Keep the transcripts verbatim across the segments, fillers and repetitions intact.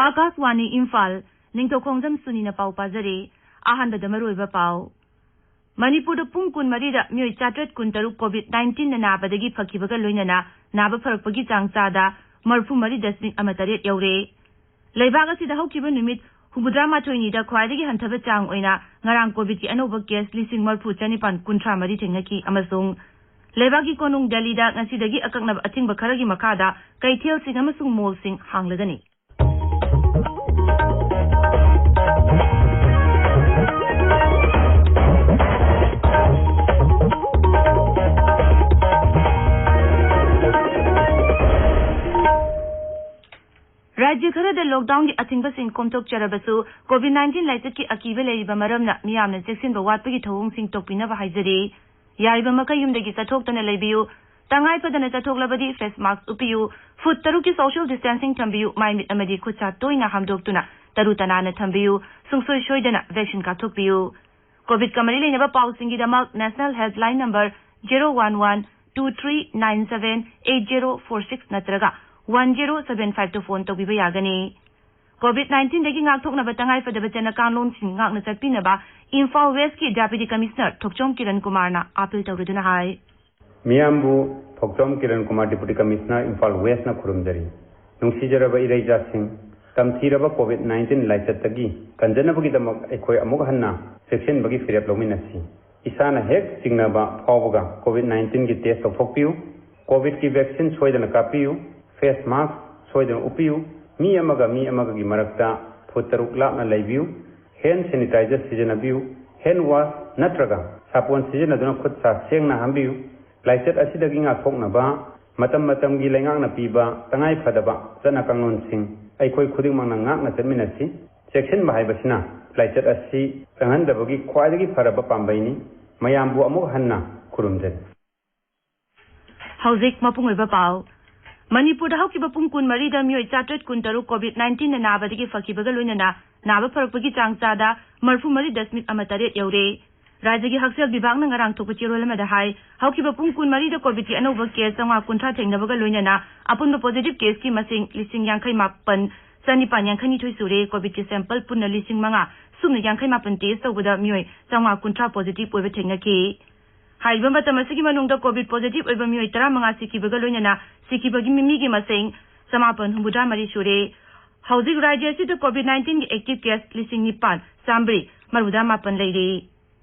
ꯑꯥꯀꯥꯁꯋꯥꯅꯤ ꯏꯝꯐꯥꯜ, ꯅꯤꯡꯊꯧꯈꯣꯡꯖꯝ ꯁꯨꯅꯤꯅ ꯄꯥꯎ ꯄꯥꯖꯔꯤ꯫ ꯑꯍꯥꯟꯕꯗ ꯃꯔꯨꯑꯣꯏꯕ ꯄꯥꯎ꯫ ꯃꯅꯤꯄꯨꯔꯗ ꯄꯨꯡ ꯀꯨꯟꯃꯔꯤꯗ ꯃꯤꯑꯣꯏ ꯆꯥꯇ꯭ꯔꯦꯠ ꯀꯨꯟꯇꯔꯨꯛ COVID nineteenꯅ ꯅꯥꯕꯗꯒꯤ ꯐꯈꯤꯕꯒ ꯂꯣꯏꯅꯅ ꯅꯥꯕ ꯐꯔꯛꯄꯒꯤ ꯆꯥꯡ ꯆꯥꯗ ꯃꯔꯤꯐꯨꯃꯔꯤ ꯗꯁꯃꯤꯛ ꯑꯃ ꯇꯔꯦꯠ ꯌꯧꯔꯦ꯫ ꯂꯩꯕꯥꯛ ꯑꯁꯤꯗ ꯍꯧꯈꯤꯕ ꯅꯨꯃꯤꯠ ꯍꯨꯝꯐꯨꯇꯔꯥꯃꯥꯊꯣꯏꯅꯤꯗ ꯈ꯭ꯋꯥꯏꯗꯒꯤ ꯍꯟꯊꯕ ꯆꯥꯡ ꯑꯣꯏꯅ ꯉꯔꯥꯡ COVIDꯀꯤ ꯑꯅꯧꯕ case ꯂꯤꯁꯤꯡ ꯃꯔꯤꯐꯨ ꯆꯅꯤꯄꯥꯟ ꯀꯨꯟꯊ꯭ꯔꯥ ꯃꯔꯤ ꯊꯦꯡꯅꯈꯤ ꯑꯃꯁꯨꯡ ꯂꯩꯕꯥꯛꯀꯤ ꯀꯣꯅꯨꯡ ꯗꯦꯜꯂꯤꯗ ꯉꯁꯤꯗꯒꯤ ꯑꯀꯛꯅꯕ ꯑꯊꯤꯡꯕ ꯈꯔꯒꯤ ꯃꯈꯥꯗ ꯀꯩꯊꯦꯜꯁꯤꯡ ꯑꯃꯁꯨꯡ mallꯁꯤꯡ ꯍꯥꯡꯂꯒꯅꯤ꯫ ꯔꯥꯖ꯭ꯌ ꯈꯔꯗ lockdownꯒꯤ ꯑꯊꯤꯡꯕꯁꯤꯡ ꯀꯣꯝꯊꯣꯛꯆꯔꯕꯁꯨ, COVID nineteen ꯂꯥꯏꯆꯠꯀꯤ ꯑꯀꯤꯕ ꯂꯩꯔꯤꯕ ꯃꯔꯝꯅ ꯃꯤꯌꯥꯝꯅ ꯆꯦꯛꯁꯤꯟꯕ ꯋꯥꯠꯄꯒꯤ ꯊꯧꯑꯣꯡꯁꯤꯡ ꯇꯧꯕꯤꯅꯕ ꯍꯥꯏꯖꯔꯤ꯫ ꯌꯥꯔꯤꯕ ꯃꯈꯩ ꯌꯨꯝꯗꯒꯤ ꯆꯠꯊꯣꯛꯇꯅ ꯂꯩꯕꯤꯌꯨ꯫ ꯇꯉꯥꯏ ꯐꯗꯅ ꯆꯠꯊꯣꯛꯂꯕꯗꯤ face mask ꯎꯞꯄꯤꯌꯨ꯫ Foot ꯇꯔꯨꯛꯀꯤ social distancing ꯊꯝꯕꯤꯌꯨ꯫ ꯃꯥꯏ ꯃꯤꯠ ꯑꯃꯗꯤ ꯈꯨꯠ ꯁꯥ ꯇꯣꯏꯅ ꯍꯥꯝꯗꯣꯛꯇꯨꯅ ꯇꯔꯨ ꯇꯅꯥꯟꯅ ꯊꯝꯕꯤꯌꯨ꯫ ꯁꯨꯡꯁꯣꯏ ꯁꯣꯏꯗꯅ vaccine ꯀꯥꯞꯊꯣꯛꯄꯤꯌꯨ꯫ COVIDꯀ ꯃꯔꯤ ꯂꯩꯅꯕ ꯄꯥꯎꯁꯤꯡꯒꯤꯗꯃꯛ national helpline number zero one one two three nine seven eight zero four six ꯅꯠꯇ꯭ꯔꯒ one zero seven five ꯇ phone ꯇꯧꯕꯤꯕ ꯌꯥꯒꯅꯤ꯫ COVID nineteenꯗꯒꯤ ꯉꯥꯛꯊꯣꯛꯅꯕ ꯇꯉꯥꯏꯐꯗꯕ ꯆꯠꯅ ꯀꯥꯡꯂꯣꯟꯁꯤꯡ ꯉꯥꯛꯅ ꯆꯠꯄꯤꯅꯕ ꯏꯝꯐꯥꯜ Westꯀꯤ Deputy Commissioner ꯊꯣꯛꯆꯣꯝ ꯀꯤꯔꯟ ꯀꯨꯃꯥꯔꯅ appeal ꯇꯧꯔꯗꯨꯅ ꯍꯥꯏ꯫ ꯃꯤꯌꯥꯝꯕꯨ ꯊꯣꯛꯆꯣꯝ ꯀꯤꯔꯟ ꯀꯨꯃꯥꯔ, Deputy Commissioner, ꯏꯝꯐꯥꯜ Westꯅ ꯈꯨꯔꯨꯝꯖꯔꯤ꯫ ꯅꯨꯡꯁꯤꯖꯔꯕ ꯏꯔꯩꯆꯥꯁꯤꯡ, ꯇꯝꯊꯤꯔꯕ COVID nineteen ꯂꯥꯏꯆꯠꯇꯒꯤ ꯀꯟꯖꯅꯕꯒꯤꯗꯃꯛ ꯑꯩꯈꯣꯏ ꯑꯃꯨꯛ ꯍꯟꯅ ꯆꯦꯛꯁꯤꯟꯕꯒꯤ ꯐꯤꯔꯦꯞ ꯂꯧꯃꯤꯟꯅꯁꯤ꯫ ꯏꯁꯥꯅ ꯍꯦꯛ ꯆꯤꯡꯅꯕ ꯐꯥꯎꯕꯒ COVID nineteenꯒꯤ test ꯇꯧꯊꯣꯛꯄꯤꯌꯨ꯫ COVIDꯀꯤ vaccine ꯁꯣꯏꯗꯅ ꯀꯥꯞꯄꯤꯌꯨ꯫ Face mask ꯁꯣꯏꯗꯅ ꯎꯞꯄꯤꯌꯨ꯫ ꯃꯤ ꯑꯃꯒ ꯃꯤ ꯑꯃꯒꯒꯤ ꯃꯔꯛꯇ foot ꯇꯔꯨꯛ ꯂꯥꯞꯅ ꯂꯩꯕꯤꯌꯨ꯫ Hand sanitizer ꯁꯤꯖꯤꯟꯅꯕꯤꯌꯨ꯫ Hand wash ꯅꯠꯇ꯭ꯔꯒ ꯁꯥꯄꯣꯟ ꯁꯤꯖꯤꯟꯅꯗꯨꯅ ꯈꯨꯠ ꯁꯥ ꯁꯦꯡꯅ ꯍꯥꯝꯕꯤꯌꯨ꯫ ꯂꯥꯏꯆꯠ ꯑꯁꯤꯗꯒꯤ ꯉꯥꯛꯊꯣꯛꯅꯕ ꯃꯇꯝ ꯃꯇꯝꯒꯤ ꯂꯩꯉꯥꯛꯅ ꯄꯤꯕ ꯇꯉꯥꯏ ꯐꯗꯕ ꯆꯠꯅ ꯀꯥꯡꯂꯣꯟꯁꯤꯡ ꯑꯩꯈꯣꯏ ꯈꯨꯗꯤꯡꯃꯛꯅ ꯉꯥꯛꯅ ꯆꯠꯃꯤꯟꯅꯁꯤ꯫ ꯆꯦꯛꯁꯤꯟꯕ ꯍꯥꯏꯕꯁꯤꯅ ꯂꯥꯏꯆꯠ ꯑꯁꯤ ꯆꯪꯍꯟꯗꯕꯒꯤ ꯈ꯭ꯋꯥꯏꯗꯒꯤ ꯐꯔꯕ ꯄꯥꯝꯕꯩꯅꯤ꯫ ꯃꯌꯥꯝꯕꯨ ꯑꯃꯨꯛ ꯍꯟꯅ ꯈꯨꯔꯨꯝꯖꯔꯤ꯫ ꯍꯧꯖꯤꯛ ꯃꯄꯨꯡ ꯑꯣꯏꯕ ꯄꯥꯎ꯫ ꯃꯅꯤꯄꯨꯔꯗ ꯍꯧꯈꯤꯕ ꯄꯨꯡ ꯀꯨꯟꯃꯔꯤꯗ ꯃꯤꯑꯣꯏ ꯆꯥꯇ꯭ꯔꯦꯠ ꯀꯨꯟꯇꯔꯨꯛ COVID nineteenꯅ ꯅꯥꯕꯗꯒꯤ ꯐꯈꯤꯕꯒ ꯂꯣꯏꯅꯅ ꯅꯥꯕ ꯐꯔꯛꯄꯒꯤ ꯆꯥꯡ ꯆꯥꯗ ꯃꯔꯤꯐꯨꯃꯔꯤ ꯗꯁꯃꯤꯛ ꯑꯃ ꯇꯔꯦꯠ ꯌꯧꯔꯦ꯫ ꯔꯥꯖ꯭ꯌꯒꯤ ꯍꯛꯁꯦꯜ ꯕꯤꯚꯥꯒꯅ ꯉꯔꯥꯡ ꯊꯣꯛꯄ ꯆꯦꯔꯣꯜ ꯑꯃꯗ ꯍꯥꯏ, ꯍꯧꯈꯤꯕ ꯄꯨꯡ ꯀꯨꯟꯃꯔꯤꯗ COVIDꯀꯤ ꯑꯅꯧꯕ case ꯆꯥꯝꯃꯉꯥ ꯀꯨꯟꯊ꯭ꯔꯥ ꯊꯦꯡꯅꯕꯒ ꯂꯣꯏꯅꯅ ꯑꯄꯨꯟꯕ positive caseꯀꯤ ꯃꯁꯤꯡ ꯂꯤꯁꯤꯡ ꯌꯥꯡꯈꯩ ꯃꯥꯄꯟ ꯆꯅꯤꯄꯥꯟ ꯌꯥꯡꯈꯩꯅꯤꯊꯣꯏ ꯁꯨꯔꯦ꯫ ꯀꯣꯚꯤꯗꯀꯤ ꯁꯦꯝꯄꯜ ꯄꯨꯟꯅ ꯂꯤꯁꯤꯡ ꯃꯉꯥ ꯁꯨꯞꯅ ꯌꯥꯡꯈꯩ ꯃꯥꯄꯟ ꯇꯦꯁ ꯇꯧꯕꯗ ꯃꯤꯑꯣꯏ ꯆꯥꯝꯃꯉꯥ ꯀꯨꯟꯊ꯭ꯔꯥ ꯄꯣꯖꯤꯇꯤꯚ ꯑꯣꯏꯕ ꯊꯦꯡꯅꯈꯤ꯫ ꯍꯥꯏꯔꯤꯕ ꯃꯇꯝ ꯑꯁꯤꯒꯤ ꯃꯅꯨꯡꯗ ꯀꯣꯚꯤꯗ ꯄꯣꯖꯤꯇꯤꯚ ꯑꯣꯏꯕ ꯃꯤꯑꯣꯏ ꯇꯔꯥꯃꯉꯥ ꯁꯤꯈꯤꯕꯒ ꯂꯣꯏꯅꯅ ꯁꯤꯈꯤꯕꯒꯤ ꯃꯤ-, ꯃꯤꯒꯤ ꯃꯁꯤꯡ ꯆꯃꯥꯄꯟ ꯍꯨꯝꯐꯨꯇꯔꯥ ꯃꯔꯤ ꯁꯨꯔꯦ꯫ ꯍꯧꯖꯤꯛ ꯔꯥꯖ꯭ꯌ ꯑꯁꯤꯗ ꯀꯣꯚꯤꯗ ꯅꯥꯏꯟꯇꯤꯟꯒꯤ ꯑꯦꯛꯇꯤꯚ ꯀꯦꯁ ꯂꯤꯁꯤꯡ ꯅꯤꯄꯥꯟ ꯆꯥꯝꯃꯔꯤ ꯃꯔꯤꯐꯨꯇꯔꯥ ꯃꯥꯄꯟ ꯂꯩꯔꯤ꯫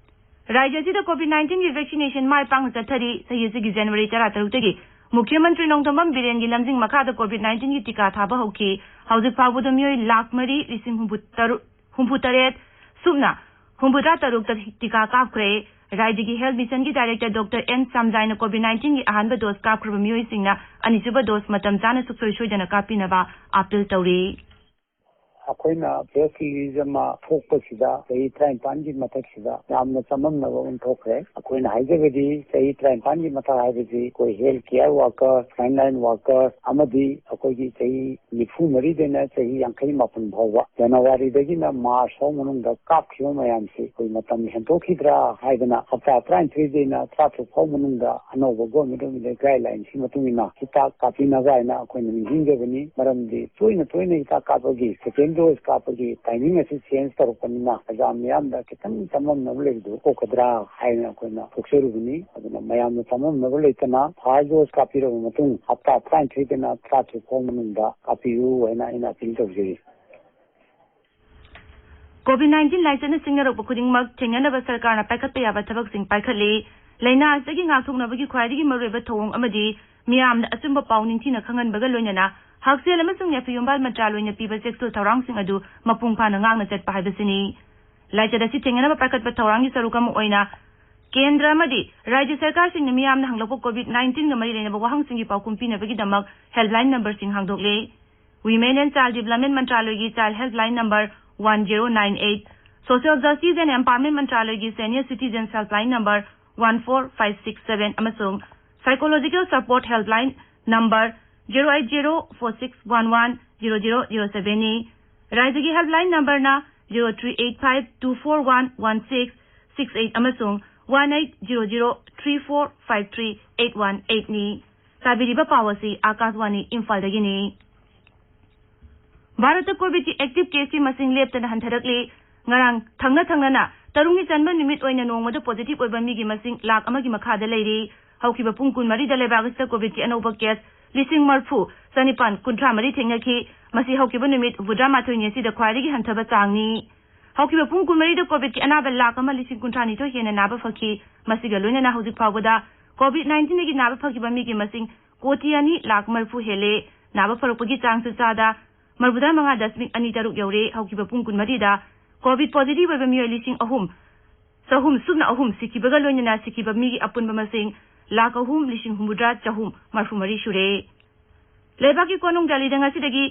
ꯔꯥꯖ꯭ꯌ ꯑꯁꯤꯗ ꯀꯣꯚꯤꯗ ꯅꯥꯏꯟꯇꯤꯟꯒꯤ ꯚꯦꯛꯁꯤꯅꯦꯁꯟ ꯃꯥꯏ ꯄꯥꯛꯅ ꯆꯠꯊꯔꯤ꯫ ꯆꯍꯤ ꯑꯁꯤꯒꯤ ꯖꯅꯋꯥꯔꯤ ꯇꯔꯥꯇꯔꯨꯛꯇꯒꯤ ꯃꯨꯈ꯭ꯌ ꯃꯟꯇ꯭ꯔꯤ ꯅꯣꯡꯊꯣꯝꯕꯝ ꯕꯤꯔꯦꯟꯒꯤ ꯂꯝꯖꯤꯡ ꯃꯈꯥꯗ ꯀꯣꯚꯤꯗ ꯅꯥꯏꯟꯇꯤꯟꯒꯤ ꯇꯤꯀꯥ ꯊꯥꯕ ꯍꯧꯈꯤ꯫ ꯍꯧꯖꯤꯛ ꯐꯥꯎꯕꯗ ꯃꯤꯑꯣꯏ ꯂꯥꯈ ꯃꯔꯤ ꯂꯤꯁꯤꯡ ꯍꯨꯝꯐꯨ ꯇꯔꯨꯛ, ꯍꯨꯝꯐꯨ ꯇꯔꯦꯠ ꯁꯨꯞꯅ ꯍꯨꯝꯐꯨꯇꯔꯥ ꯇꯔꯨꯛꯇ ꯇꯤꯀꯥ ꯀꯥꯞꯈ꯭ꯔꯦ꯫ ꯔꯥꯖ꯭ꯌꯒꯤ ꯍꯦꯜꯊ ꯃꯤꯁꯟꯒꯤ ꯗꯥꯏꯔꯦꯛꯇꯔ ꯗꯣꯛꯇꯔ ꯑꯦꯟ ꯁꯝꯖꯥꯏꯅ ꯀꯣꯚꯤꯗ ꯅꯥꯏꯟꯇꯤꯟꯒꯤ ꯑꯍꯥꯟꯕ ꯗꯣꯁ ꯀꯥꯞꯈ꯭ꯔꯕ ꯃꯤꯑꯣꯏꯁꯤꯡꯅ ꯑꯅꯤꯁꯨꯕ ꯗꯣꯁ ꯃꯇꯝ ꯆꯥꯅ ꯁꯨꯡꯁꯣꯏ ꯁꯣꯏꯗꯅ ꯀꯥꯞꯄꯤꯅꯕ ꯑꯥꯄꯤꯜ ꯇꯧꯔꯤ꯫ ꯑꯩꯈꯣꯏꯅ ꯄ꯭ꯔꯦꯁ ꯔꯤꯂꯤꯖ ꯑꯃ ꯊꯣꯛꯄꯁꯤꯗ ꯆꯍꯤ ꯇꯔꯥꯅꯤꯄꯥꯟꯒꯤ ꯃꯊꯛꯁꯤꯗ ꯌꯥꯝꯅ ꯆꯃꯝꯅꯕ ꯑꯃ ꯊꯣꯛꯈ꯭ꯔꯦ꯫ ꯑꯩꯈꯣꯏꯅ ꯍꯥꯏꯖꯕꯗꯤ ꯆꯍꯤ ꯇꯔꯥꯅꯤꯄꯥꯟꯒꯤ ꯃꯊꯛ ꯍꯥꯏꯕꯁꯤ ꯑꯩꯈꯣꯏ health care worker, front line worker ꯑꯃꯗꯤ ꯑꯩꯈꯣꯏꯒꯤ ꯆꯍꯤ ꯅꯤꯐꯨ ꯃꯔꯤꯗꯩꯅ ꯆꯍꯤ ꯌꯥꯡꯈꯩ ꯃꯥꯄꯟ ꯐꯥꯎꯕ, ꯖꯅꯋꯥꯔꯤꯗꯒꯤꯅ ꯃꯥꯔꯆ ꯐꯥꯎ ꯃꯅꯨꯡꯗ ꯀꯥꯞꯈꯤꯕ ꯃꯌꯥꯝꯁꯤ ꯑꯩꯈꯣꯏ ꯃꯇꯝ ꯍꯦꯟꯗꯣꯛꯈꯤꯗ꯭ꯔꯥ ꯍꯥꯏꯗꯅ ꯍꯞꯇꯥ ꯇꯔꯥꯅꯤꯊꯣꯏꯗꯩꯅ ꯇꯔꯥꯇꯔꯨꯛ ꯐꯥꯎ ꯃꯅꯨꯡꯗ ꯑꯅꯧꯕ ꯒꯣꯔꯃꯦꯟ ꯑꯣꯐ ꯏꯟꯗꯤꯌꯥ ꯒꯥꯏꯗꯂꯥꯏꯟꯁꯀꯤ ꯃꯇꯨꯡ ꯏꯟꯅ ꯍꯤꯗꯥꯛ ꯀꯥꯞꯄꯤꯅꯕ ꯍꯥꯏꯅ ꯑꯩꯈꯣꯏꯅ ꯅꯤꯡꯁꯤꯡꯖꯕꯅꯤ꯫ ꯃꯔꯝꯗꯤ ꯇꯣꯏꯅ ꯇꯣꯏꯅ ꯍꯤꯗꯥꯛ ꯀꯥꯞꯄꯒꯤ, ꯁꯦꯀꯦꯟ ꯗꯣꯁ ꯀꯥꯞꯄꯒꯤ ꯇꯥꯏꯃꯤꯡ ꯑꯁꯤ ꯆꯦꯟꯖ ꯇꯧꯔꯛꯄꯅꯤꯅ ꯄ꯭ꯔꯖꯥ ꯃꯤꯌꯥꯝꯗ ꯈꯤꯇꯪ ꯆꯃꯝꯅꯕ ꯂꯩꯕꯗꯨ ꯀꯣꯛꯀꯗ꯭ꯔꯥ ꯍꯥꯏꯅ ꯑꯩꯈꯣꯏꯅ ꯊꯣꯛꯆꯔꯨꯕꯅꯤ꯫ ꯑꯗꯨꯅ ꯃꯌꯥꯝꯅ ꯆꯃꯝꯅꯕ ꯂꯩꯇꯅ ꯐꯥꯔꯁ ꯗꯣꯁ ꯀꯥꯞꯄꯤꯔꯕ ꯃꯇꯨꯡ ꯍꯞꯇꯥ ꯇꯔꯥꯅꯤꯊꯣꯏꯗꯅ ꯇꯔꯥꯇꯔꯨꯛ ꯐꯥꯎ ꯃꯅꯨꯡꯗ ꯀꯥꯞꯄꯤꯌꯨ ꯍꯥꯏꯅ ꯑꯩꯅ ꯑꯄꯤꯜ ꯇꯧꯖꯔꯤ꯫ ꯀꯣꯚꯤꯗ ꯅꯥꯏꯟꯇꯤꯟ ꯂꯥꯏꯆꯠꯅ ꯁꯤꯡꯅꯔꯛꯄ ꯈꯨꯗꯤꯡꯃꯛ ꯊꯦꯡꯅꯅꯕ ꯁꯔꯀꯥꯔꯅ ꯄꯥꯏꯈꯠꯄ ꯌꯥꯕ ꯊꯕꯛꯁꯤꯡ ꯄꯥꯏꯈꯠꯂꯤ꯫ ꯂꯥꯏꯅꯥ ꯑꯁꯤꯒꯤ ꯉꯥꯛꯊꯣꯛꯅꯕꯒꯤ ꯈ꯭ꯋꯥꯏꯗꯒꯤ ꯃꯔꯨꯑꯣꯏꯕ ꯊꯧꯑꯣꯡ ꯑꯃꯗꯤ ꯃꯤꯌꯥꯝꯗ ꯑꯆꯨꯝꯕ ꯄꯥꯎ ꯅꯤꯡꯊꯤꯅ ꯈꯪꯍꯟꯕꯒ ꯂꯣꯏꯅꯅ ꯍꯛꯁꯦꯜ ꯑꯃꯁꯨꯡ ꯌꯥꯏꯐ ꯌꯨꯝꯕꯥꯜ ꯃꯟꯇ꯭ꯔꯥꯂꯣꯏꯅ ꯄꯤꯕ ꯆꯦꯛꯁꯤꯜ ꯊꯧꯔꯥꯡꯁꯤꯡ ꯑꯗꯨ ꯃꯄꯨꯡ ꯐꯥꯅ ꯉꯥꯛꯅ ꯆꯠꯄ ꯍꯥꯏꯕꯁꯤꯅꯤ꯫ ꯂꯥꯏꯆꯠ ꯑꯁꯤ ꯊꯦꯡꯅꯅꯕ ꯄꯥꯏꯈꯠꯄ ꯊꯧꯔꯥꯡꯒꯤ ꯁꯔꯨꯛ ꯑꯃ ꯑꯣꯏꯅ ꯀꯦꯟꯗ꯭ꯔ ꯑꯃꯗꯤ ꯔꯥꯖ꯭ꯌ ꯁꯔꯀꯥꯔꯁꯤꯡꯅ ꯃꯤꯌꯥꯝꯅ ꯍꯪꯂꯛꯄ ꯀꯣꯚꯤꯗ ꯅꯥꯏꯟꯇꯤꯟꯒ ꯃꯔꯤ ꯂꯩꯅꯕ ꯋꯥꯍꯪꯁꯤꯡꯒꯤ ꯄꯥꯎꯈꯨꯝ ꯄꯤꯅꯕꯒꯤꯗꯃꯛ ꯍꯦꯜꯞꯂꯥꯏꯟ ꯅꯝꯕꯔꯁꯤꯡ ꯍꯥꯡꯗꯣꯛꯂꯦ꯫ Women and Child Development ꯃꯟꯇ꯭ꯔꯥꯂꯣꯏꯒꯤ child helpline number one zero nine eight, social justice and empowerment ꯃꯟꯇ꯭ꯔꯥꯂꯣꯏꯒꯤ senior citizens helpline number one four five six seven ꯑꯃꯁꯨꯡ psychological support helpline number zero eight zero four six one one zero zero zero ꯁꯚꯦꯟꯅꯤ꯫ ꯔꯥꯖ꯭ꯌꯒꯤ helpline ꯅꯝꯕꯔꯅ zero three eight five two four one one six six eight ꯑꯃꯁꯨꯡ one eight zero zero three four five three eight one ꯑꯩꯠꯅꯤ꯫ ꯇꯥꯕꯤꯔꯤꯕ ꯄꯥꯎ ꯑꯁꯤ ꯑꯥꯀꯥꯁꯕꯥꯅꯤ ꯏꯝꯐꯥꯜꯗꯒꯤꯅꯤ꯫ ꯚꯥꯔꯠꯇ ꯀꯣꯚꯤꯗꯀꯤ active ꯀꯦꯁꯀꯤ ꯃꯁꯤꯡ ꯂꯦꯞꯇꯅ ꯍꯟꯊꯔꯛꯂꯤ꯫ ꯉꯔꯥꯡ ꯊꯪꯅ ꯊꯪꯅꯅ ꯇꯔꯨꯛꯅꯤ ꯆꯟꯕ ꯅꯨꯃꯤꯠ ꯑꯣꯏꯅ ꯅꯣꯡꯃꯗ ꯄꯣꯖꯤꯇꯤꯚ ꯑꯣꯏꯕ ꯃꯤꯒꯤ ꯃꯁꯤꯡ ꯂꯥꯈ ꯑꯃꯒꯤ ꯃꯈꯥꯗ ꯂꯩꯔꯤ꯫ ꯍꯧꯈꯤꯕ ꯄꯨꯡ ꯀꯨꯟꯃꯔꯤꯗ ꯂꯩꯕꯥꯛ ꯑꯁꯤꯗ ꯀꯣꯚꯤꯗꯀꯤ ꯑꯅꯧꯕ ꯀꯦꯁ ꯂꯤꯁꯤꯡ ꯃꯔꯤꯐꯨ ꯆꯅꯤꯄꯥꯟ ꯀꯨꯟꯊ꯭ꯥ ꯃꯔꯤ ꯊꯦꯡꯅꯈꯤ꯫ ꯃꯁꯤ ꯍꯧꯈꯤꯕ ꯅꯨꯃꯤꯠ ꯍꯨꯝꯐꯨꯇꯔꯥ ꯃꯥꯊꯣꯏꯅꯤ ꯑꯁꯤꯗ ꯈ꯭ꯋꯥꯏꯗꯒꯤ ꯍꯟꯊꯕ ꯆꯥꯡꯅꯤ꯫ ꯍꯧꯈꯤꯕ ꯄꯨꯡ ꯀꯨꯟꯃꯔꯤꯗ ꯀꯣꯚꯤꯗꯀꯤ ꯑꯅꯥꯕ ꯂꯥꯈ ꯑꯃ ꯂꯤꯁꯤꯡ ꯀꯨꯟꯊ꯭ꯔꯥ ꯅꯤꯊꯣꯏ ꯍꯦꯟꯅ ꯅꯥꯕ ꯐꯈꯤ꯫ ꯃꯁꯤꯒ ꯂꯣꯏꯅꯅ ꯍꯧꯖꯤꯛ ꯐꯥꯎꯕꯗ ꯀꯣꯚꯤꯗ ꯅꯥꯏꯟꯇꯤꯟꯗꯒꯤ ꯅꯥꯕ ꯐꯈꯤꯕ ꯃꯤꯒꯤ ꯃꯁꯤꯡ ꯀꯣꯇꯤ ꯑꯅꯤ ꯂꯥꯈ ꯃꯔꯤꯐꯨ ꯍꯦꯜꯂꯦ꯫ ꯅꯥꯕ ꯐꯔꯛꯄꯒꯤ ꯆꯥꯡꯁꯨ ꯆꯥꯗ ꯃꯔꯤꯐꯨꯇꯔꯥ ꯃꯉꯥ ꯗꯁꯃꯤꯛ ꯑꯅꯤ ꯇꯔꯨꯛ ꯌꯧꯔꯦ꯫ ꯍꯧꯈꯤꯕ ꯄꯨꯡ ꯀꯨꯟꯃꯔꯤꯗ ꯀꯣꯚꯤꯗ ꯄꯣꯖꯤꯇꯤꯚ ꯑꯣꯏꯕ ꯃꯤꯑꯣꯏ ꯂꯤꯁꯤꯡ ꯑꯍꯨꯝ ꯆꯍꯨꯝ ꯁꯨꯞꯅ ꯑꯍꯨꯝ ꯁꯤꯈꯤꯕꯒ ꯂꯣꯏꯅꯅ ꯁꯤꯈꯤꯕ ꯃꯤꯒꯤ ꯑꯄꯨꯟꯕ ꯃꯁꯤꯡ ꯂꯥꯈ ꯑꯍꯨꯝ ꯂꯤꯁꯤꯡ ꯍꯨꯝꯐꯨꯇꯔꯥ ꯆꯍꯨꯝ ꯃꯔꯤꯐꯨ ꯃꯔꯤ ꯁꯨꯔꯦ꯫ ꯂꯩꯕꯥꯛꯀꯤ ꯀꯣꯅꯨꯡ ꯗꯦꯜꯂꯤꯗ ꯉꯁꯤꯗꯒꯤ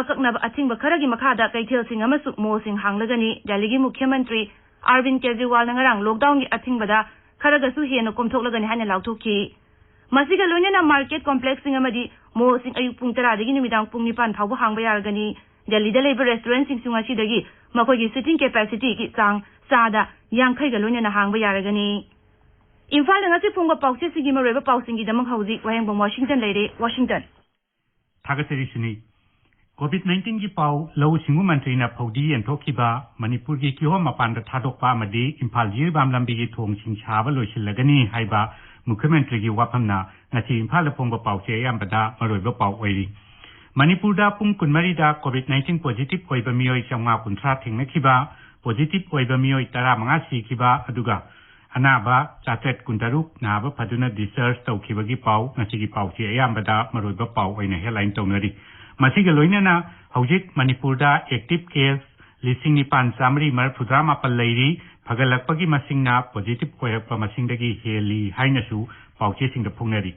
ꯑꯀꯛꯅꯕ ꯑꯊꯤꯡꯕ ꯈꯔꯒꯤ ꯃꯈꯥꯗ ꯀꯩꯊꯦꯜꯁꯤꯡ ꯑꯃꯁꯨꯡ ꯃꯣꯜꯁꯤꯡ ꯍꯥꯡꯂꯒꯅꯤ꯫ ꯗꯦꯜꯂꯤꯒꯤ ꯃꯨꯈ꯭ꯌ ꯃꯟꯇ꯭ꯔꯤ ꯑꯔꯕꯤꯟ ꯀꯦꯖꯔꯤꯋꯥꯜꯅ ꯉꯔꯥꯡ ꯂꯣꯛꯗꯥꯎꯟꯒꯤ ꯑꯊꯤꯡꯕꯗ ꯈꯔꯒꯁꯨ ꯍꯦꯟꯅ ꯀꯣꯝꯊꯣꯛꯂꯒꯅꯤ ꯍꯥꯏꯅ ꯂꯥꯎꯊꯣꯛꯈꯤ꯫ ꯃꯁꯤꯒ ꯂꯣꯏꯅꯅ ꯃꯥꯔꯀꯦꯠ ꯀꯣꯝꯄ꯭ꯂꯦꯛꯁꯁꯤꯡ ꯑꯃꯗꯤ ꯃꯣꯜꯁꯤꯡ ꯑꯌꯨꯛ ꯄꯨꯡ ꯇꯔꯥꯗꯒꯤ ꯅꯨꯃꯤꯗꯥꯡ ꯄꯨꯡ ꯅꯤꯄꯥꯟ ꯐꯥꯎꯕ ꯍꯥꯡꯕ ꯌꯥꯔꯒꯅꯤ꯫ ꯗꯦꯜꯂꯤꯗ ꯂꯩꯕ ꯔꯦꯁꯇꯨꯔꯦꯟꯠꯁꯤꯡꯁꯨ ꯉꯁꯤꯗꯒꯤ ꯃꯈꯣꯏꯒꯤ ꯁꯤꯇꯤꯡ ꯀꯦꯄꯥꯁꯤꯇꯤꯒꯤ ꯆꯥꯡ ꯆꯥꯗ ꯌꯥꯡꯈꯩꯒ ꯂꯣꯏꯅꯅ ꯍꯥꯡꯕ ꯌꯥꯔꯒꯅꯤ꯫ ꯏꯝꯐꯥꯜꯗ ꯉꯁꯤ ꯐꯣꯡꯕ ꯄꯥꯎꯆꯦꯁꯤꯡꯒꯤ ꯃꯔꯨꯑꯣꯏꯕ ꯄꯥꯎꯁꯤꯡꯒꯤꯗꯃꯛ ꯍꯧꯖꯤꯛ ꯋꯥꯍꯦꯡꯕꯝ ꯋꯥꯁꯤꯡꯇꯟ ꯂꯩꯔꯦ꯫ ꯋꯥꯁꯤꯡꯇꯟ꯫ ꯊꯥꯒꯠꯆꯔꯤ ꯁꯨꯅꯤ꯫ ꯀꯣꯚꯤꯗ ꯅꯥꯏꯟꯇꯤꯟꯒꯤ ꯄꯥꯎ꯫ ꯂꯧꯎ ꯁꯤꯡꯎ ꯃꯟꯇ꯭ꯔꯤꯅ ꯐꯧꯗꯤ ꯌꯦꯟꯊꯣꯛꯈꯤꯕ, ꯃꯅꯤꯄꯨꯔꯒꯤ ꯀꯤꯍꯣꯝ ꯃꯄꯥꯟꯗ ꯊꯥꯗꯣꯛꯄ ꯑꯃꯗꯤ ꯏꯝꯐꯥꯜ ꯖꯤꯔꯤꯕꯥꯝ ꯂꯝꯕꯤꯒꯤ ꯊꯣꯡꯁꯤꯡ ꯁꯥꯕ ꯂꯣꯏꯁꯤꯜꯂꯒꯅꯤ ꯍꯥꯏꯕ ꯃꯨꯈ꯭ꯌ ꯃꯟꯇ꯭ꯔꯤꯒꯤ ꯋꯥꯐꯝꯅ ꯉꯁꯤ ꯏꯝꯐꯥꯜꯗ ꯐꯣꯡꯕ ꯄꯥꯎꯆꯦ ꯑꯌꯥꯝꯕꯗ ꯃꯔꯨꯑꯣꯏꯕ ꯄꯥꯎ ꯑꯣꯏꯔꯤ꯫ ꯃꯅꯤꯄꯨꯔꯗ ꯄꯨꯡ ꯀꯨꯟꯃꯔꯤꯗ ꯀꯣꯚꯤꯗ ꯅꯥꯏꯟꯇꯤꯟ ꯄꯣꯖꯤꯇꯤꯚ ꯑꯣꯏꯕ ꯃꯤꯑꯣꯏ ꯆꯥꯝꯃꯉꯥ ꯀꯨꯟꯊ꯭ꯔꯥ ꯊꯦꯡꯅꯈꯤꯕ, ꯄꯣꯖꯤꯇꯤꯚ ꯑꯣꯏꯕ ꯃꯤꯑꯣꯏ ꯇꯔꯥꯃꯉꯥ ꯁꯤꯈꯤꯕ, ꯑꯗꯨꯒ ꯑꯅꯥꯕ ꯆꯥꯇ꯭ꯔꯦꯠ ꯀꯨꯟꯇꯔꯨꯛ ꯅꯥꯕ ꯐꯗꯨꯅ ꯗꯤꯁꯆꯥꯔꯖ ꯇꯧꯈꯤꯕꯒꯤ ꯄꯥꯎ ꯉꯁꯤꯒꯤ ꯄꯥꯎꯆꯦ ꯑꯌꯥꯝꯕꯗ ꯃꯔꯨꯑꯣꯏꯕ ꯄꯥꯎ ꯑꯣꯏꯅ ꯍꯦꯗꯂꯥꯏꯟ ꯇꯧꯅꯔꯤ꯫ ꯃꯁꯤꯒ ꯂꯣꯏꯅꯅ ꯍꯧꯖꯤꯛ ꯃꯅꯤꯄꯨꯔꯗ ꯑꯦꯛꯇꯤꯚ ꯀꯦꯁ ꯂꯤꯁꯤꯡ ꯅꯤꯄꯥꯟ ꯆꯥꯃꯔꯤ ꯃꯔꯤꯐꯨꯇꯔꯥ ꯃꯥꯄꯜ ꯂꯩꯔꯤ꯫ ꯐꯒꯠꯂꯛꯄꯒꯤ ꯃꯁꯤꯡꯅ ꯄꯣꯖꯤꯇꯤꯚ ꯑꯣꯏꯔꯛꯄ ꯃꯁꯤꯡꯗꯒꯤ ꯍꯦꯜꯂꯤ ꯍꯥꯏꯅꯁꯨ ꯄꯥꯎꯆꯦꯁꯤꯡꯗ ꯐꯣꯡꯅꯔꯤ꯫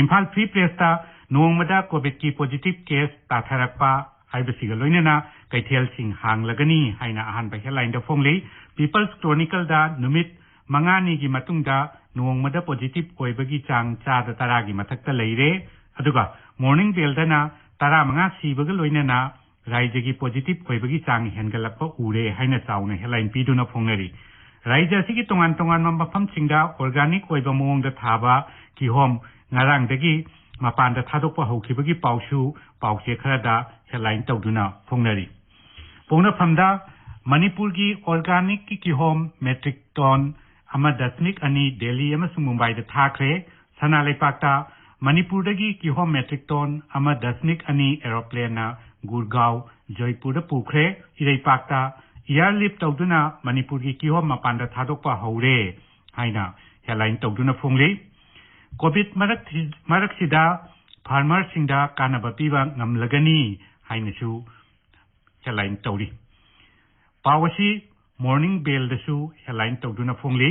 ꯏꯝꯐꯥꯜ ꯐ꯭ꯔꯤ ꯄ꯭ꯔꯦꯁꯇ ꯅꯣꯡꯃꯗ ꯀꯣꯚꯤꯗꯀꯤ ꯄꯣꯖꯤꯇꯤꯚ ꯀꯦꯁ ꯇꯥꯊꯔꯛꯄ ꯍꯥꯏꯕꯁꯤꯒ ꯂꯣꯏꯅꯅ ꯀꯩꯊꯦꯜꯁꯤꯡ ꯍꯥꯡꯂꯒꯅꯤ ꯍꯥꯏꯅ ꯑꯍꯥꯟꯕ ꯍꯦꯗꯂꯥꯏꯟꯗ ꯐꯣꯡꯂꯤ꯫ ꯄꯤꯄꯜꯁ ꯀ꯭ꯔꯣꯅꯤꯀꯜꯗ ꯅꯨꯃꯤꯠ ꯃꯉꯥꯅꯤꯒꯤ ꯃꯇꯨꯡꯗ ꯅꯣꯡꯃꯗ ꯄꯣꯖꯤꯇꯤꯚ ꯑꯣꯏꯕꯒꯤ ꯆꯥꯡ ꯆꯥꯗ ꯇꯔꯥꯒꯤ ꯃꯊꯛꯇ ꯂꯩꯔꯦ꯫ ꯑꯗꯨꯒ ꯃꯣꯔꯅꯤꯡ ꯕꯦꯜꯗꯅ ꯇꯔꯥꯃꯉꯥ ꯁꯤꯕꯒ ꯂꯣꯏꯅꯅ ꯔꯥꯏꯖ꯭ꯌꯒꯤ ꯄꯣꯖꯤꯇꯤꯚ ꯑꯣꯏꯕꯒꯤ ꯆꯥꯡ ꯍꯦꯟꯒꯠꯂꯛꯄ ꯎꯔꯦ ꯍꯥꯏꯅ ꯆꯥꯎꯅ ꯍꯦꯗꯂꯥꯏꯟ ꯄꯤꯗꯨꯅ ꯐꯣꯡꯅꯔꯤ꯫ ꯔꯥꯏꯖ꯭ꯌ ꯑꯁꯤꯒꯤ ꯇꯣꯉꯥꯟ ꯇꯣꯉꯥꯟꯕ ꯃꯐꯝꯁꯤꯡꯗ ꯑꯣꯔꯒꯥꯅꯤꯛ ꯑꯣꯏꯕ ꯃꯑꯣꯡꯗ ꯊꯥꯕ ꯀꯤꯍꯣꯝ ꯉꯔꯥꯡꯗꯒꯤ ꯃꯄꯥꯟꯗ ꯊꯥꯗꯣꯛꯄ ꯍꯧꯈꯤꯕꯒꯤ ꯄꯥꯎꯁꯨ ꯄꯥꯎꯆꯦ ꯈꯔꯗ headline ꯇꯧꯗꯨꯅ ꯐꯣꯡꯅꯔꯤ꯫ ꯄꯣꯛꯅꯐꯝꯗ ꯃꯅꯤꯄꯨꯔꯒꯤ organicꯀꯤ ꯀꯤꯍꯣꯝ metric ton ꯑꯃ ꯗꯁꯃꯤꯛ ꯑꯅꯤ ꯗꯦꯜꯂꯤ ꯑꯃꯁꯨꯡ ꯃꯨꯝꯕꯥꯏꯗ ꯊꯥꯈ꯭ꯔꯦ꯫ ꯁꯅꯥ ꯂꯩꯄꯥꯛꯇ ꯃꯅꯤꯄꯨꯔꯗꯒꯤ ꯀꯤꯍꯣꯝ metric ton ꯑꯃ ꯗꯁꯃꯤꯛ ꯑꯅꯤ aeroplaneꯅ ꯒꯨꯔꯒꯥꯎ, ꯖꯣꯏꯄꯨꯔꯗ ꯄꯨꯈ꯭ꯔꯦ꯫ ꯏꯔꯩꯄꯥꯛꯇ airlift ꯇꯧꯗꯨꯅ ꯃꯅꯤꯄꯨꯔꯒꯤ ꯀꯤꯍꯣꯝ ꯃꯄꯥꯟꯗ ꯊꯥꯗꯣꯛꯄ ꯍꯧꯔꯦ ꯍꯥꯏꯅ headline ꯇꯧꯗꯨꯅ ꯐꯣꯡꯂꯤ꯫ COVID ꯃꯔꯛ-, ꯃꯔꯛꯁꯤꯗ farmerꯁꯤꯡꯗ ꯀꯥꯟꯅꯕ ꯄꯤꯕ ꯉꯝꯂꯒꯅꯤ ꯍꯥꯏꯅꯁꯨ headline ꯇꯧꯔꯤ꯫ ꯄꯥꯎ ꯑꯁꯤ Morning Bellꯗꯁꯨ headline ꯇꯧꯗꯨꯅ ꯐꯣꯡꯂꯤ꯫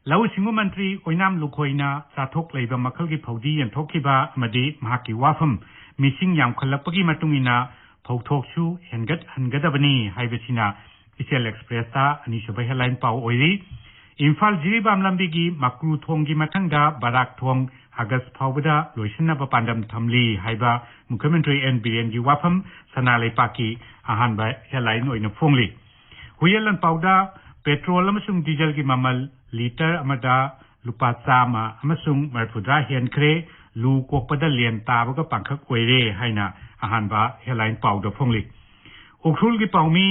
ꯂꯧꯎ ꯁꯤꯡꯎ ꯃꯟꯇ꯭ꯔꯤ ꯑꯣꯏꯅꯥꯝ ꯂꯨꯈꯣꯏꯅ ꯆꯥꯊꯣꯛ ꯂꯩꯕ ꯃꯈꯜꯒꯤ ꯐꯧꯗꯤ ꯌꯦꯟꯊꯣꯛꯈꯤꯕ ꯑꯃꯗꯤ ꯃꯍꯥꯛꯀꯤ ꯋꯥꯐꯝ, ꯃꯤꯁꯤꯡ ꯌꯥꯝꯈꯠꯂꯛꯄꯒꯤ ꯃꯇꯨꯡ ꯏꯟꯅ ꯐꯧꯊꯣꯛꯁꯨ ꯍꯦꯟꯒꯠꯍꯟꯒꯗꯕꯅꯤ ꯍꯥꯏꯕꯁꯤꯅ ꯏꯆꯦꯜ Expressꯇ ꯑꯅꯤꯁꯨꯕ headline ꯄꯥꯎ ꯑꯣꯏꯔꯤ꯫ ꯏꯝꯐꯥꯜ ꯖꯤꯔꯤꯕꯥꯝ ꯂꯝꯕꯤꯒꯤ ꯃꯀ꯭ꯔꯨ ꯊꯣꯡꯒꯤ ꯃꯊꯪꯗ ꯕꯔꯥꯛ ꯊꯣꯡ ꯑꯥꯒꯁ ꯐꯥꯎꯕꯗ ꯂꯣꯏꯁꯤꯟꯅꯕ ꯄꯥꯟꯗꯝ ꯊꯝꯂꯤ ꯍꯥꯏꯕ ꯃꯨꯈ꯭ꯌ ꯃꯟꯇ꯭ꯔꯤ ꯑꯦꯟ ꯕꯤꯔꯦꯟꯒꯤ ꯋꯥꯐꯝ ꯁꯅꯥ ꯂꯩꯄꯥꯛꯀꯤ ꯑꯍꯥꯟꯕ headline ꯑꯣꯏꯅ ꯐꯣꯡꯂꯤ꯫ ꯍꯨꯏꯌꯦꯟ ꯂꯥꯟꯄꯥꯎꯗ ꯄꯦꯇ꯭ꯔꯣꯜ ꯑꯃꯁꯨꯡ ꯗꯤꯖꯜꯒꯤ ꯃꯃꯜ ꯂꯤꯇꯔ ꯑꯃꯗ ꯂꯨꯄꯥ ꯆꯥꯝꯃ ꯑꯃꯁꯨꯡ ꯃꯔꯤꯐꯨꯇꯔꯥ ꯍꯦꯟꯈ꯭ꯔꯦ, ꯂꯨ ꯀꯣꯛꯄꯗ ꯂꯦꯟ ꯇꯥꯕꯒ ꯄꯥꯡꯈꯛ ꯑꯣꯏꯔꯦ ꯍꯥꯏꯅ ꯑꯍꯥꯟꯕ headline ꯄꯥꯎꯗ ꯐꯣꯡꯂꯤ꯫ ꯎꯈ꯭ꯔꯨꯜꯒꯤ ꯄꯥꯎꯃꯤ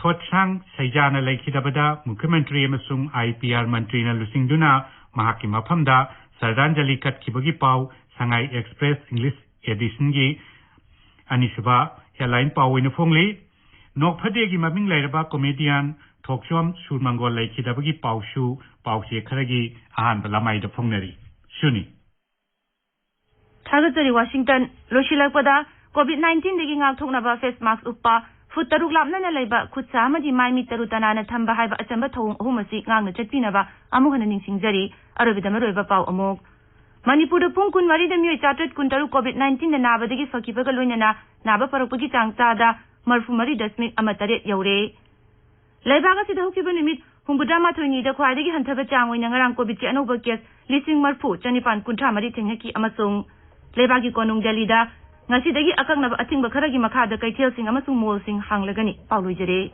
ꯊꯣꯠꯁꯥꯡ ꯁꯩꯖꯥꯅ ꯂꯩꯈꯤꯗꯕꯗ ꯃꯨꯈ꯭ꯌ ꯃꯟꯇ꯭ꯔꯤ ꯑꯃꯁꯨꯡ ꯑꯥꯏ ꯄꯤ ꯑꯥꯔ ꯃꯟꯇ꯭ꯔꯤꯅ ꯂꯨꯆꯤꯡꯗꯨꯅ ꯃꯍꯥꯛꯀꯤ ꯃꯐꯝꯗ ꯁ꯭ꯔꯗꯥꯟꯖꯂꯤ ꯀꯠꯈꯤꯕꯒꯤ ꯄꯥꯎ ꯁꯉꯥꯏ Express English editionꯒꯤ ꯑꯅꯤꯁꯨꯕ headline ꯄꯥꯎ ꯑꯣꯏꯅ ꯐꯣꯡꯂꯤ꯫ ꯅꯣꯛꯐꯗꯦꯒꯤ ꯃꯃꯤꯡ ꯂꯩꯔꯕ comedian ꯊꯣꯛꯆꯣꯝ ꯁꯨꯔꯃꯪꯒꯣꯜ ꯂꯩꯈꯤꯗꯕꯒꯤ ꯄꯥꯎꯁꯨ ꯄꯥꯎꯆꯦ ꯈꯔꯒꯤ ꯑꯍꯥꯟꯕ ꯂꯃꯥꯏꯗ ꯐꯣꯡꯅꯔꯤ꯫ ꯁꯨꯅꯤ꯫ ꯊꯥꯒꯠꯆꯔꯤ ꯋꯥꯁꯤꯡꯇꯟ꯫ ꯂꯣꯏꯁꯤꯜꯂꯛꯄꯗ, COVID nineteenꯗꯒꯤ ꯉꯥꯛꯊꯣꯛꯅꯕ face mask ꯎꯞꯄ, ꯐꯨꯠ ꯇꯔꯨꯛ ꯂꯥꯞꯅꯅ ꯂꯩꯕ, ꯈꯨꯠ ꯁꯥ ꯑꯃꯗꯤ ꯃꯥꯏ ꯃꯤꯠ ꯇꯔꯨ ꯇꯅꯥꯟꯅ ꯊꯝꯕ ꯍꯥꯏꯕ ꯑꯆꯝꯕ ꯊꯧꯑꯣꯡ ꯑꯍꯨꯝ ꯑꯁꯤ ꯉꯥꯛꯅ ꯆꯠꯄꯤꯅꯕ ꯑꯃꯨꯛ ꯍꯟꯅ ꯅꯤꯡꯁꯤꯡꯖꯔꯤ꯫ ꯑꯔꯣꯏꯕꯗ ꯃꯔꯨꯑꯣꯏꯕ ꯄꯥꯎ ꯑꯃꯨꯛ꯫ ꯃꯅꯤꯄꯨꯔꯗ ꯄꯨꯡ ꯀꯨꯟꯃꯔꯤꯗ ꯃꯤꯑꯣꯏ ꯆꯥꯇ꯭ꯔꯦꯠ ꯀꯨꯟꯇꯔꯨꯛ COVID nineteenꯗ ꯅꯥꯕꯗꯒꯤ ꯐꯈꯤꯕꯒ ꯂꯣꯏꯅꯅ ꯅꯥꯕ ꯐꯔꯛꯄꯒꯤ ꯆꯥꯡ ꯆꯥꯗ ꯃꯔꯤꯐꯨ ꯃꯔꯤ ꯗꯁꯃꯤꯛ ꯑꯃ ꯇꯔꯦꯠ ꯌꯧꯔꯦ꯫ ꯂꯩꯕꯥꯛ ꯑꯁꯤꯗ ꯍꯧꯈꯤꯕ ꯅꯨꯃꯤꯠ ꯍꯨꯝꯐꯨꯇꯔꯥ ꯃꯥꯊꯣꯏꯅꯤꯗ ꯈ꯭ꯋꯥꯏꯗꯒꯤ ꯍꯟꯊꯕ ꯆꯥꯡ ꯑꯣꯏꯅ ꯉꯔꯥꯡ COVIDꯀꯤ ꯑꯅꯧꯕ case ꯂꯤꯁꯤꯡ ꯃꯔꯤꯐꯨ ꯆꯅꯤꯄꯥꯟ ꯀꯨꯟꯊ꯭ꯔꯥ ꯃꯔꯤ ꯊꯦꯡꯅꯈꯤ ꯑꯃꯁꯨꯡ ꯂꯩꯕꯥꯛꯀꯤ ꯀꯣꯅꯨꯡ ꯗꯦꯜꯂꯤꯗ ꯉꯁꯤꯗꯒꯤ ꯑꯀꯛꯅꯕ ꯑꯊꯤꯡꯕ ꯈꯔꯒꯤ ꯃꯈꯥꯗ ꯀꯩꯊꯦꯜꯁꯤꯡ ꯑꯃꯁꯨꯡ mallꯁꯤꯡ ꯍꯥꯡꯂꯒꯅꯤ꯫ ꯄꯥꯎ ꯂꯣꯏꯖꯔꯦ꯫